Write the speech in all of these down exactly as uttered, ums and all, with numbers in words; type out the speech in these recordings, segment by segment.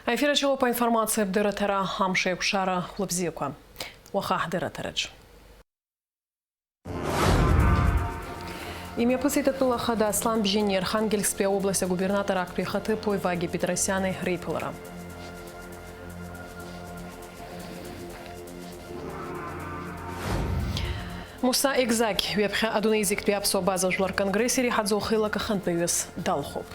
Аефир аҿы иҟоуп аинформациатә дырраҭара, амш еиқәшара хәлыбзиақәа. Уаха ҳдырраҭараҿ. Имҩаԥысит атәыла ахада Аслан Бжьани Архангельсктәи аобласт агубернатор актәи ихаҭыԥуаҩ Ваги Петросиани реиԥылара. Муса Егзагь ҩаԥхьа адунеи зегьтәи аԥсуа база жәлар конгресс иреиҳаӡоу ахеилак ахантәаҩыс далхуп.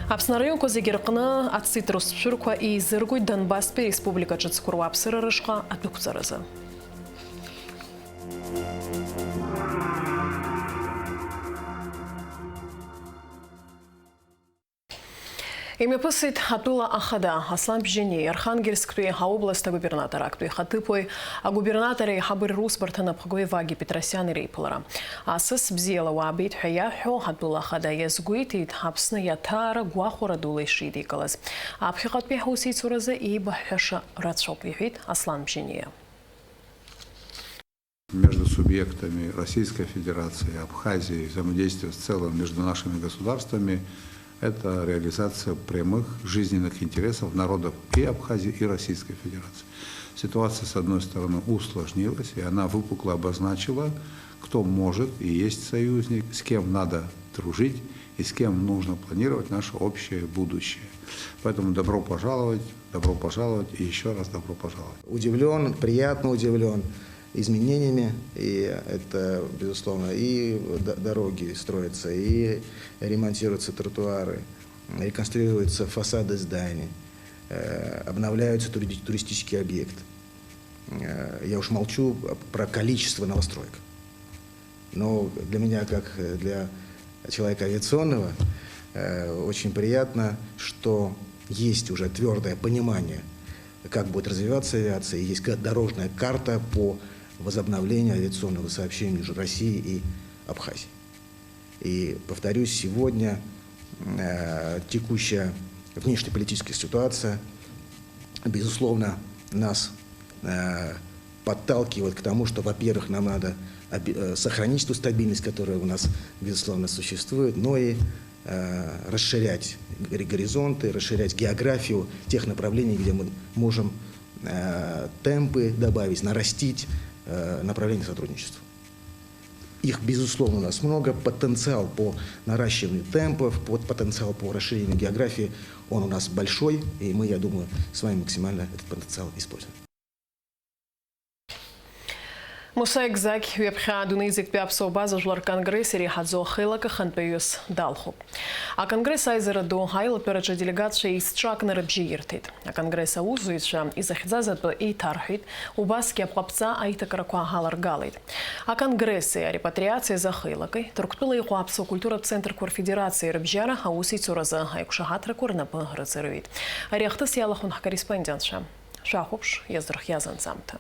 Аԥсны араионқәа зегьы рҟны ацитрус шәырқәа еизыргоит Донбасстәи республика ҿыцқәа руааԥсыра рышҟа адәықәҵаразы. Имҩаԥысит атәыла ахада Аслан Бжьани, Архангельсктәи аобласт агубернатор актәи ихаҭыԥуаҩ, агубернатор аиҳабыра русбарҭа напхгаҩ Ваги Петросиани реиԥылара. Асас бзиала уаабеит ҳәа иаҳҳәо атәыла ахада иазгәеиҭеит, Аԥсны иаҭаара гәахәара дула ишидикылаз. Аԥхьаҟатәи ҳусеицуразы еибаҳҳәаша рацәоуп, иҳәеит Аслан Бжьаниа. Между субъектами Российской Федерации и Абхазии, взаимодействие в целом между нашими государствами, это реализация прямых жизненных интересов народов и Абхазии, и Российской Федерации. Ситуация, с одной стороны, усложнилась, и она выпукло обозначила, кто может и есть союзник, с кем надо дружить и с кем нужно планировать наше общее будущее. Поэтому добро пожаловать, добро пожаловать и еще раз добро пожаловать. Удивлен, приятно удивлен изменениями, и это, безусловно, и д-, дороги строятся, и ремонтируются тротуары, реконструируются фасады зданий, э, обновляются тури-, туристические объекты. Э, я уж молчу про количество новостроек. Но для меня, как, э, для человека авиационного, э, очень приятно, что есть уже твёрдое понимание, как будет развиваться авиация, и есть ка-, дорожная карта по возобновлению авиационного сообщения между Россией и Абхазией. И, повторюсь, сегодня, э, текущая внешнеполитическая ситуация, безусловно, нас, э, подталкивает к тому, что, во-первых, нам надо оби-, э, сохранить ту стабильность, которая у нас, безусловно, существует, но и, э, расширять гори-, горизонты, расширять географию тех направлений, где мы можем, э, темпы добавить, нарастить, э, направления сотрудничества. Их, безусловно, у нас много. Потенциал по наращиванию темпов, по-, потенциал по расширению географии, он у нас большой, и мы, я думаю, с вами максимально этот потенциал используем. Муса Егзагь ҩаԥхьа адунеи зегьтәи аԥсуа база жәлар конгресс иреиҳаӡоу ахеилак ахантәаҩыс далхуп. Аконгресс аизара ду аилатәараҿы аделегатцәа еицҿакны рыбжьы ирҭеит. Аконгресс аусзуҩцәа изахьӡаз атәы еиҭарҳәеит, убасгьы аԥҟаԥҵа аиҭакрақәа аларгалеит. Аконгресси арепатриациа азы ахеилаки, Ҭырқәтәыла иҟоу аԥсуа культуратә центрқәа рфедерациеи рыбжьара аусеицуразы аиқәшаҳаҭрақәа рнапы рыҵарҩит. Ари ахҭыс иалахәын ҳкорреспондентцәа. Шәахәаԥш, иазырхиаз анҵамҭа.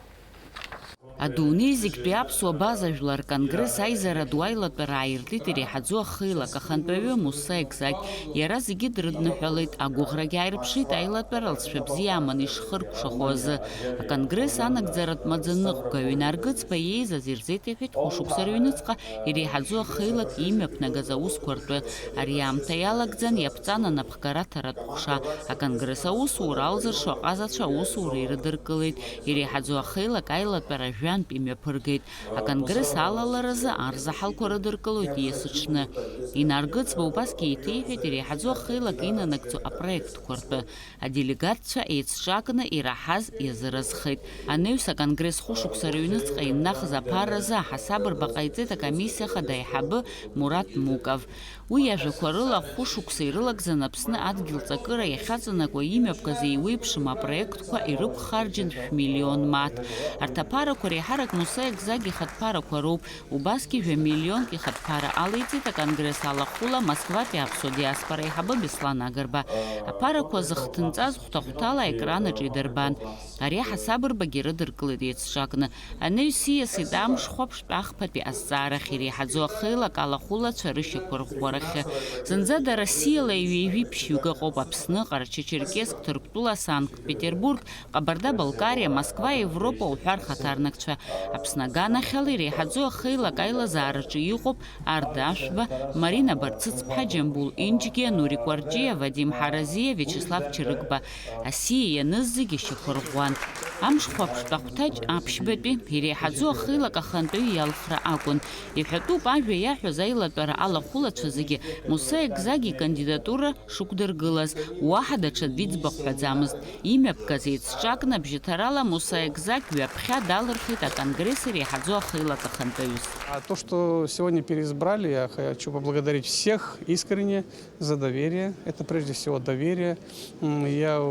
Адунеи зегьтәи аԥсуа база жәлар конгресс аизара ду аилатәара ааиртит иреиҳаӡоу ахеилак ахантәаҩы Муса Егзагь. Иара зегьы дрыдныҳәалеит, агәыӷрагьы ааирԥшит аилатәара лҵшәа бзиа аманы ишхыркәшахо азы. Аконгресс анагӡаратә маӡаныҟәгаҩ Инаргыцба иеизаз ирзеиҭеиҳәеит хәышықәса рыҩныҵҟа иреиҳаӡоу ахеилак имҩаԥнагаз аусқәа ртәы. Ари аамҭа иалагӡан иаԥҵан анапхгара аҭаратә ҟәша. Аконгресс аусура алзыршо аҟазацәа аусура ирыдыркылеит. Иреиҳаӡоу ахеилак аилатәара жәантә имҩаԥыргеит. Аконгресс алаларазы арзаҳалқәа рыдыркылоит есыҽны. Инаргыцба убасгьы еиҭеиҳәеит иреиҳаӡоу ахеилак инанагӡо апроектқәа ртәы. Аделегатцәа еицҿакны ираҳаз иазыразхеит. Анаҩс аконгресс хәышықәса рыҩныҵҟа иннахыз аԥаразы аҳасабырба ҟаиҵеит акомиссиа хада аиҳабы Мурат Муков. Уи иажәақәа рыла, хәышықәса ирылагӡан Аԥсны адгьыл ҵакыра иахьаҵанакуа имҩаԥгаз еиуеиԥшым апроектқәа ирықәхарџьын шәмиллион мааҭ. Арҭ аԥарақәа реиҳарак Муса Егзагь ихатә ԥарақәа роуп. Убасгьы жәа-миллионк ихатә ԥара алеиҵеит аконгресс алахәыла Москватәи аԥсуа диаспора аиҳабы Беслан Агрба. Аԥарақәа зыхҭынҵаз хәҭа-хәҭала аекран аҿы идырбан. Ари аҳасабырбагьы рыдыркылеит еицҿакны. Анаҩс ииасит амш хәаԥштә ахԥатәи азҵаарахь иреиҳаӡоу ахеилак алахәылацәа рышьақәырӷәӷәарахьы. Зынӡа дара сиала ҩажәи ԥшьҩык ыҟоуп Аԥсны, Ҟарачы-Черкесск, Ҭырқәтәыла, Санкт-Петербург, Ҟабарда-Балкариа, Москва, Европа уҳәа рхаҭарнакцәа ҳәа. Аԥсны аганахьала иреиҳаӡоу ахеилак аилазаараҿы иҟоуп Арда Ашәба, Марина Барцыцԥҳа, Џьамбул Инџьгьиа, Нури Кәарҷиа, Вадим Ҳаразиа, Виачеслав Чарыгба. Асиа ианыз зегьы шьақәырӷәӷәан. Амшхәаԥштә ахәҭаҷ аԥшьбатәи иреиҳаӡоу ахеилак ахантәаҩы иалхра акәын. Иҳәатәуп, ажәа иаҳәоз аилатәара алахәылацәа зегьы Муса Егзаг икандидатура шықәдыргылаз, уаҳа даҽа аӡә иӡбахә ҳәаӡамызт. Имҩаԥгаз еицҿакны абжьаҭарала Муса Егзаг ҩаԥхьа далырхит аконгресс иреиҳаӡоу ахеилак ахантәаҩыс. А то, что сегодня переизбрали, я хочу поблагодарить всех искренне за доверие. Это прежде всего доверие. М, я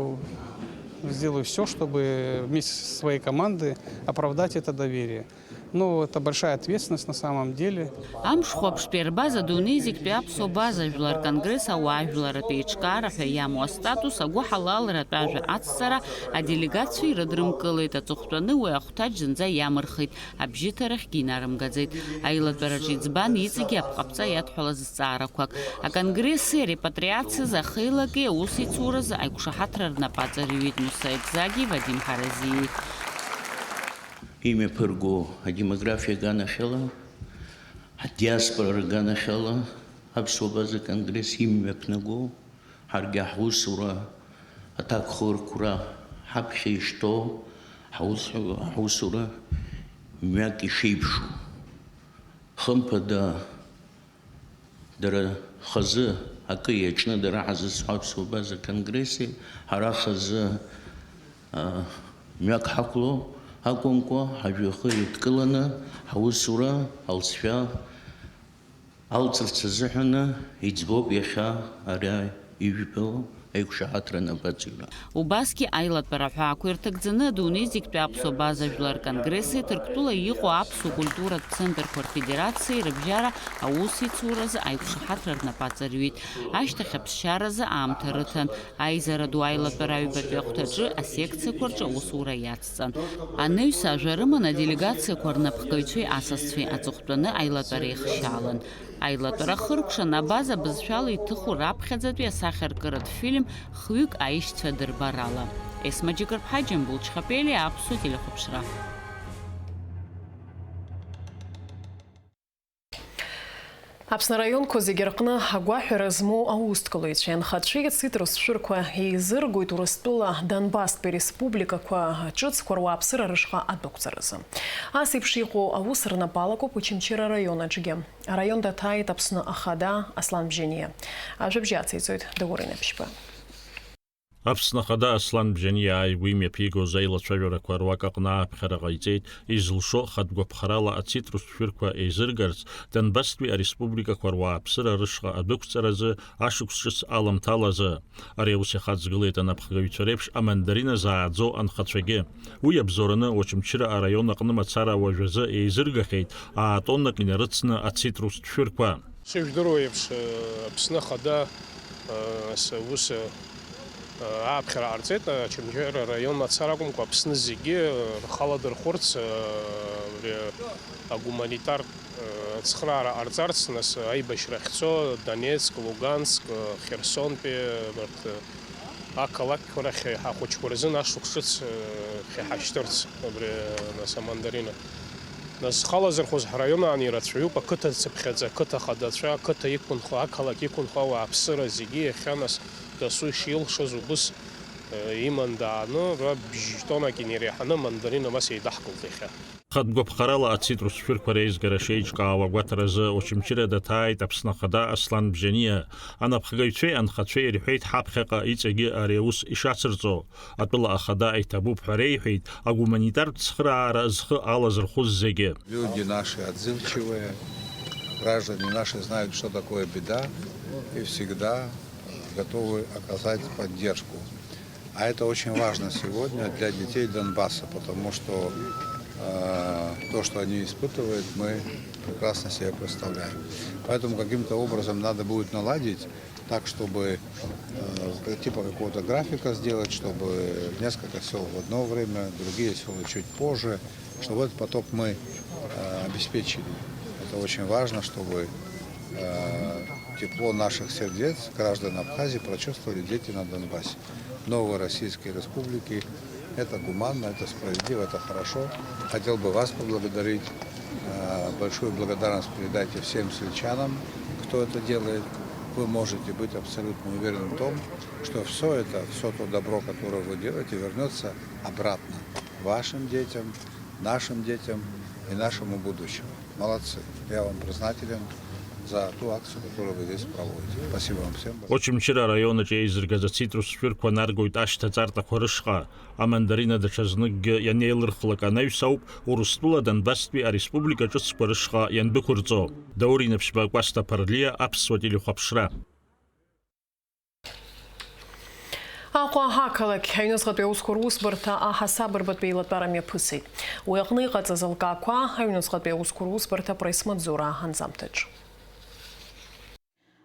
сделаю всё, чтобы вместе со своей командой оправдать это доверие. Ну, это большая ответственность на самом деле. Амшхәаԥштәи арбаз адунеи зегьтәи аԥсуа база жәлар конгресс ауаажәларратә еиҿкаара ҳәа иамоу астатус агәыҳалалратә ажәа ацҵара аделегациа ирыдрымкылеит, аҵыхәтәаны уи ахәҭаҷ зынӡа иамырхит, абжьыҭарахьгьы инарымгаӡеит. Аилатәараҿы иӡбан иҵегьы апҟаԥҵа иадҳәалаз зҵаарақәак. Аконгресси арепатриациазы ахеилаки аусеицуразы аиқәшаҳаҭра рнапы аҵарҩит Муса Егзаги Вадим Ҳаразиеи. Имҩаԥырго адемографиа аганахьала, адиаспора рганахьала аԥсуа база конгресс имҩаԥнаго, ҳаргьы ҳусура аҭакхырқәра ҳаԥхьа ишҭоу ҳаус-, ҳусура мҩак ишеиԥшу. Хымԥада, дара хазы акы иаҿны дара ҳазызҳәо аԥсуа база конгресси ҳара хазы, а, мҩак ҳақәло акәымкәа, ҳажәҩахыр идкыланы ҳусура алҵшәа алҵырц азыҳәаны иӡбоуп иахьа ара ижәбо аиқәшаҳаҭра анапаҵаҩра. Убасгьы аилатәара аҳәаақәа ирҭагӡаны адунеи зегьтәи аԥсуа база жәлар конгресси Ҭырқәтәыла иҟоу аԥсуа культуратә центрқәа рфедерациеи рыбжьара аусеицуразы аиқәшаҳаҭра рнапы аҵарҩит. Ашьҭахь аԥсшьаразы аамҭа рыҭан. Аизара ду аилатәара аҩбатәи ахәҭаҿы асекциақәа рҿы аусура иацҵан. Анаҩс ажәа рыман аделегациақәа рнапхгаҩцәеи асасцәеи, аҵыхәтәаны аилатәара еихшьаалан. Аилатәара ахыркәшан абаза бызшәала иҭыху раԥхьаӡатәи асахьаркыратә фильм хҩык аишьцәа дырбарала. Есма Џьыкырԥҳа, Џьамбул Чхапелиа, Аԥсуа телехәаԥшра. Аԥсны араионқәа зегьы рҟны агәаҳәара змоу аусҭгылаҩцәеи анхацәеи ацитрус шәырқәа еизыргоит Урыстәыла Донбасстәи республикақәа ҿыцқәа руааԥсыра рышҟа адәықәҵаразы. Ас еиԥш иҟоу аус рнапы алакуп Очамчыра араион аҿгьы. Араион даҭааит Аԥсны Ахада Аслан Бжьаниа. Ажәабжь ациҵоит Даур Инаԥшьба. Аԥсны Ахада Аслан Бжьаниа ааигәа имҩаԥигоз аилацәажәарақәа руак аҟны ааԥхьара ҟаиҵеит изылшо хатә гәаԥхарала ацитрустә шәырқәа еизыргарц Донбасстәи ареспубликақәа руааԥсыра рышҟа адәықәҵаразы ашықәс ҿыц аламҭалазы. Ари аус ихаҵгылеит анапхгаҩцәа реиԥш амандарина зааӡо анхацәагьы. Уи иабзоураны Очамчыра араион аҟны мацара уажәазы еизыргахьеит аа тоннак инарыцны ацитрустә шәырқәа. Шыжәдыруа еиԥш, Аԥсны Ахада, ас-, ус, ааԥхьара ҟарҵеит, Очамчыра араион мацара акәымкәа, Аԥсны зегьы рхала дырхәырц, абри агуманитартә ацхыраара ҟарҵарц, нас аибашьра ахьцо Донецк, Луганск, Херсонтәи абарҭ ақалақьқәа рахь ҳахәыҷқәа рзын ашықәс ҿыц, э, ҳаишьҭырц, абри, э, нас амандарина. Нас зхалазырхәыз ҳраион аан ирацәаҩуп, ақыҭа цыԥхьаӡа, ақыҭа хадацәа, ақыҭа иқәынхо, ақалақь иқәынхо ауааԥсыра зегьы иахьа нас дасу ишилшоз убыс, э, иман дааны, ра бжь тоннак инареиҳаны амандарина абас еидаҳкылт иахьа. Хатә гәаԥхарала ацитрус шәырқәа реизгара шеиҿкаауа агәаҭаразы Очамчыра даҭааит Аԥсны Ахада Аслан Бжьаниа. Анапхгаҩцәеи анхацәеи ирҳәеит ҳаԥхьаҟа иҵегьы ари аус ишацырҵо. Атәыла Ахада иҭабуп ҳәа реиҳәеит агуманитартә цхыраара зхы алазырхәыз зегьы. Люди наши отзывчивые, граждане наши знают, что такое беда, и всегда готовы оказать поддержку. А это очень важно сегодня для детей Донбасса, потому что, э, то, что они испытывают, мы прекрасно себе представляем. Поэтому каким-то образом надо будет наладить так, чтобы, э, типа какого-то графика сделать, чтобы несколько сёл в одно время, другие сёла чуть позже, чтобы этот поток мы, э, обеспечили. Это очень важно, чтобы, э, тепло наших сердец граждан Абхазии прочувствовали дети на Донбассе. Новой Российской Республики, Это гуманно, это справедливо, это хорошо. Хотел бы вас поблагодарить. Э, большую благодарность передайте всем сельчанам, кто это делает. Вы можете быть абсолютно уверены в том, что все это, все то добро, которое вы делаете, вернется обратно вашим детям, нашим детям и нашему будущему. Молодцы. Я вам признателен за ту акцию, которую вы здесь проводите. Спасибо вам всем большое. Очамчыра араион аҿы еизыргаз ацитрус шәырқәа наргоит ашьҭаҵартақәа рышҟа, амандарина даҽазныкгьы ианеилырхлак анаҩс ауп Урыстәыла Донбасстәи ареспублика ҿыцқәа рышҟа иандәықәырҵо. Даур Инаԥшьба, Кәасҭа Ԥарлиа, Аԥсуа телехәаԥшра. Аҟәа ақалақь аҩныҵҟатәи аусқәа русбарҭа аҳасабырбатәи еилатәара мҩаԥысит. Уи аҟны иҟаҵаз алкаақәа аҩныҵҟатәи аусқәа русбарҭа апресс-маҵзура анҵамҭаҿ.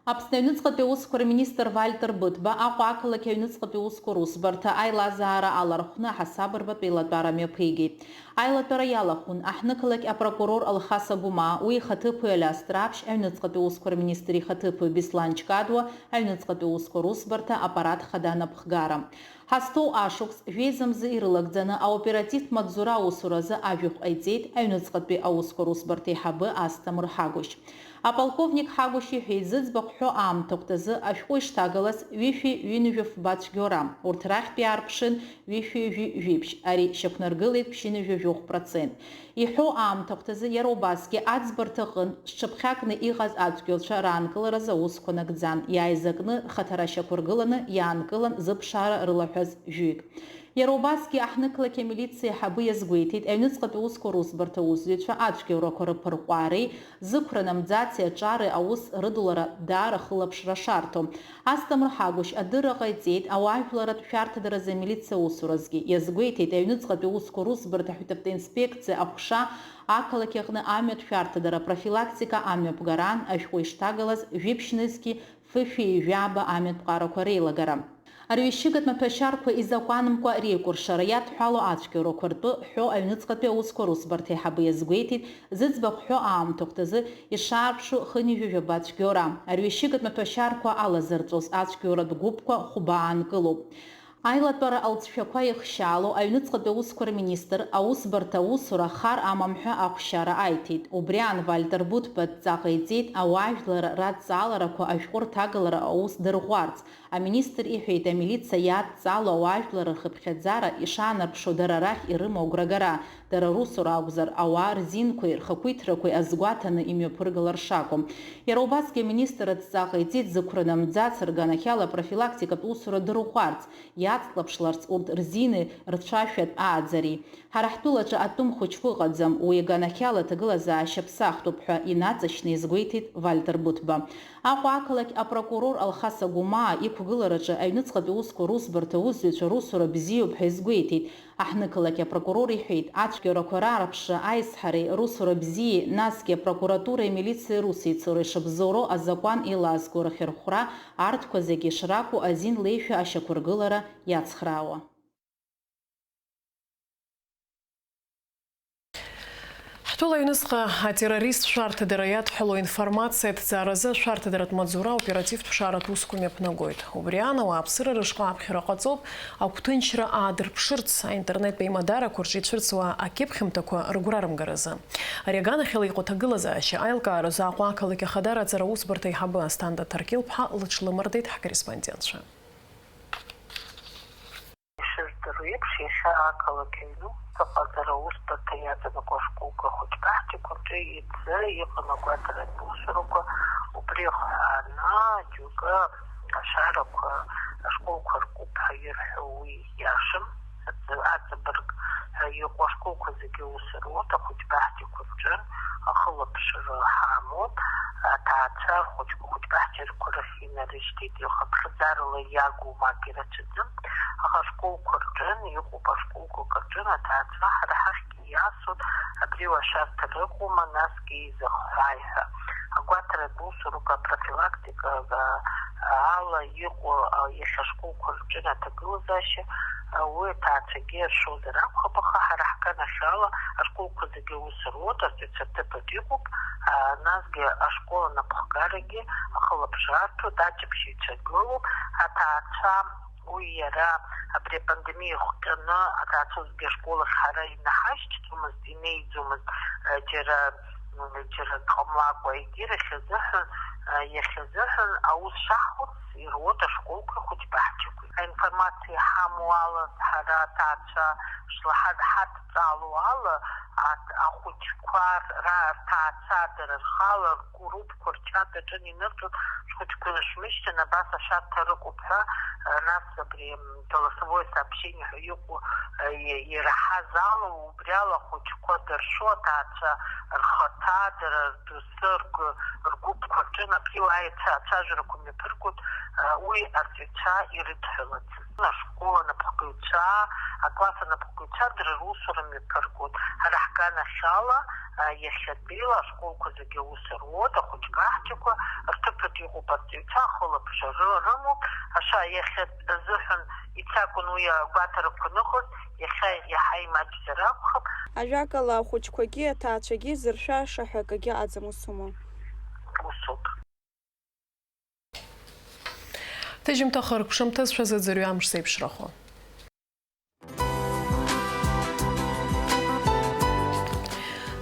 Аԥсны аҩныҵҟатәи аусқәа рминистр Вальтер Быҭәба Аҟәа ақалақь аҩныҵҟатәи аусқәа русбарҭа аилазаара алархәны аҳасабырбатә еилатәара мҩаԥигеит. Аилатәара иалахәын аҳҭнықалақь апрокурор Алхас Агәмаа, уи ихаҭыԥуаҩ Алиас Ҭраԥшь, аҩныҵҟатәи аусқәа рминистр ихаҭыԥуаҩ Беслан Ҷкадуа, аҩныҵҟатәи аусқәа русбарҭа аппарат хада анапхгара. Ҳазҭоу ашықәс жәеиза мза ирылагӡаны аоперативтә маҵзура аусуразы ажәахә ҟаиҵеит аҩныҵҟатәи аусқәа русбарҭа аиҳабы Асҭамыр Ҳагәышь. Аполковник Ҳагәышь иҳәеит, зыӡбахә ҳәо аамҭахәҭазы ашәҟәы ишҭагалаз ҩышәи ҩынҩажәи фба цәгьоура, урҭ рахьтә иаарԥшын ҩышәи ҩажәи жәибжь, ари шьақәнаргылеит ԥшьынҩажәи жәохә процент. Иҳәоу аамҭахәҭазы иара убасгьы аӡбарҭа аҟынтә зҽыԥхьакны иҟаз ацәгьоуцәа раанкыларазы аусқәа нагӡан, иааизакны рхаҭара шьақәыргыланы иаанкылан зыԥшаара рылаҳәаз жәаҩык. Иара убасгьы аҳҭнықалақь амилициа аиҳабы иазгәеиҭеит, аҩныҵҟатәи аусқәа русбарҭа аусзуҩцәа ацәгьоурақәа рыԥырҟәаареи зықәра намӡаци аҿареи аус рыдулара даара хылаԥшра шарҭо. Асҭамыр Ҳагәышь адырра ҟаиҵеит ауаажәларратә шәарҭадаразы амилициа усуразгьы. Иазгәеиҭеит, аҩныҵҟатәи аусқәа русбарҭа аҳәынҭавтоинспекциа аҟәша ақалақь аҟны амҩатә шәарҭадара профилактика амҩаԥгараан ашәҟәы ишҭагалаз жәиԥшь нызқьи фышәи ҩажәаба амҩатә ԥҟарақәа реилагара. Арҩашьыгатә маҭәашьарқәа изакәанымкәа реикәыршара иадҳәало ацәгьоурақәа ртәы ҳәо аҩныҵҟатәи аусқәа русбарҭа аиҳабы иазгәеиҭеит, зыӡбахә ҳәо аамҭахәҭазы ишаарԥшу хынҩажәи жәаба цәгьоура. Арҩашьыгатә маҭәашьарқәа алазырҵоз ацәгьоуратә гәыԥқәа хәба аанкылоуп. Аилатәара алҵшәақәа ихшьаало аҩныҵҟатәи аусқәа рминистр аусбарҭа аусура хар амам ҳәа ахәшьара аиҭеит. Убри аан Вальтер Быҭәба адҵа ҟаиҵеит ауаажәлар радҵааларақәа ашәҟәы рҭагалара аус дырӷәӷәарц. Аминистр иҳәеит, амилициа иадҵаало ауаажәлар рхыԥхьаӡара ишаанарԥшуа дара рахь ирымоу агәрагара, дара русура акәзар, ауаа рзинқәеи рхақәиҭрақәеи азгәаҭаны имҩаԥыргалар шакәым. Иара убасгьы аминистр адҵа ҟаиҵеит, зықәра намӡац рганахьала профилактикатә усура дырӷәӷәарц, иацклаԥшларц урҭ рзини рцәашәатә ааӡареи. Ҳара ҳтәылаҿы атәым хәыҷқәа ыҟаӡам, уи аганахьала аҭагылазаашьа ԥсахтәуп ҳәа инаҵшьны иазгәеиҭеит Вальтер Быҭәба. Аҟәа ақалақь апрокурор Алхас Агәмаа иқәгылараҿы аҩныҵҟатәи аусқәа русбарҭа аусзуҩцәа русура бзиоуп ҳәа изгәеиҭеит. Аҳҭнықалақь апрокурор иҳәеит, ацәгьоурақәа раарԥшра, аизҳареи русура бзиеи, насгьы апрокуратуреи амилициеи русеицуреи шыбзоуроу азакәан еилазго рахьырхәра, арҭқәа зегьы ишракәу азин леишәа ашьақәыргылара иацхраауа. Ҳтәыла аҩныҵҟа атеррористцәа рҭадара иадҳәалоу информациа аҭҵааразы ашәарҭадаратә маҵзура аоперативтә-ԥшааратә усқәа мҩаԥнагоит. Убри аан, ауааԥсыра рышҟа аԥхьара ҟаҵоуп агәҭынчра аадырԥшырц, аинтернеттә еимадарақәа рҿы ицәырҵуа акьыԥхьымҭақәа рыгәра рымгаразы. Ари аганахьала иҟоу аҭагылазаашьа аилкааразы Аҟәа ақалақь ахадара аҵара усбарҭа аиҳабы Асҭанда Ҭаркьыл-ԥҳа лыҽлымардеит ҳкорреспондентцәа. Ишыздыру еиԥш, иахьа ақалақь аҩны аҟаҵара аусбарҭа иаҵанакуа ашколқәа хәыҷқәа ҳчақәа рҿы иҭзы иҟан агәаҭаратә усурақәа, убри ахааны џьоукы ашарақәа ашколқәа ркуп ҳәа ирҳәо уи иашам. Аҵабырг ҳәа иҟоу ашколқәа зегьы аус руеит, ахәыҷқәа ҳчақәа рҿы ахылаԥшра ҳамоуп, аҭаацәа рхәыҷқәа хәыҷқәа ҳчарқәа рахь инарышьҭит, ихыԥхьаӡарала иагу мап ирацәаӡам, аха ашколқәа рҿы иҟоуп, ашколқәа рҿы аҭаацәа ҳара ҳахьгьы иасуеит, абри уашарҭа рыҟоума, насгьы изахҳәааи ҳәа. Агәаҭаратә усурақәа апрофилактика ала иҟоу, а, иахьа ашколқәа рҿы аҭагылазаашьа, а, уи аҭаацәагьы ршозар акәхап, аха ҳара ҳганахьала ашколқәа зегьы аус руеит, асоцсетыԥаҿ иҟоуп, а, насгьы ашкол анапхгарагьы ахылаԥшра арҭоит, аҷаԥшьаҩцәа гылоуп, аҭаацәа Уи иара абри апандемиа ихҟьаны аҭаацәа зегьы ашкол ахь ҳара инаҳашьҭӡомызт, инеиӡомызт, џьара, м, џьара дҟамлакәа, егьирахь азыҳәан, иахьазыҳәан аус шаҳхәыц ируеит ашколқәеи ахәыҷбаҳчақәеи. Аинформациа иҳамоу ала, ҳара аҭаацәа шла-, ҳа-, ҳадҵало ала, аҭ-, ахәыҷқәа ра-, рҭаацәа дара рхала ргурупқәа рчат аҿы инырҵоит, шәхәыҷқәа нышәмышьҭын, абас ашәарҭа рыкуп ҳәа, нас абри, м, голосовое сообщение ҳәа иҟоу, э, и-, ираҳаз ала, убри ала ахәыҷқәа дыршәо, аҭаацәа рхаҭа, дара рдоусы, ргәы-, ргәыԥқәа рҿы напхьиуа аицәажәарақәа мҩаԥыргоит, э, уи арҵаҩцәа ирыдҳәалаӡом. Ашкол анапхгаҩцәа, акласс анапхгаҩцәа дара русура мҩаԥыргоит. Ҳара ҳганахьала, э, иахьатәиала ашколқәа зегьы аус руоит, ахәыҷқәа, аҳәсақәа рҭыԥаҿ иҟоуп арҵаҩцәа, ахылаԥшра ры-, рымоуп. Аша иахьатә азыҳәан ицакәын уи агәаҭарақәа ныҟәоз, иахьа иаҳа имаҷзар акәхап. Ажәакала, ахәыҷқәагьы аҭаацәагьы зыршәаша ҳәа акгьы ыҟаӡам, ус аума? Усоуп. Ҭыжьымҭа хыркәшамҭазшәа зыӡырҩы амш зеиԥшрахо.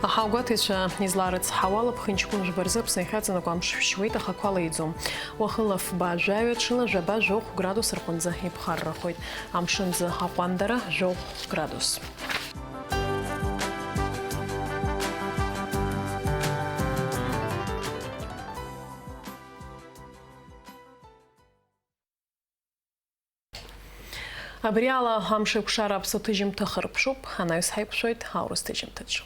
Аҳауагәаҭаҩцәа изларыцҳауа ала, ԥхынҷкәын жәба рзы Аԥсны иахьаҵанакуа амш шәшьуеит, аха ақәа леиӡом. Уахынла фба жәаҩа, ҽынла жәаба жәохә градус рҟынӡа иԥхаррахоит. Амшынӡы аҟәандара жәохә градус. Абри ала амш еиқәшара аԥсуа ҭыжьымҭа хыркәшоуп, анаҩс ҳаиқәшәоит аурыс ҭыжьымҭаҿы.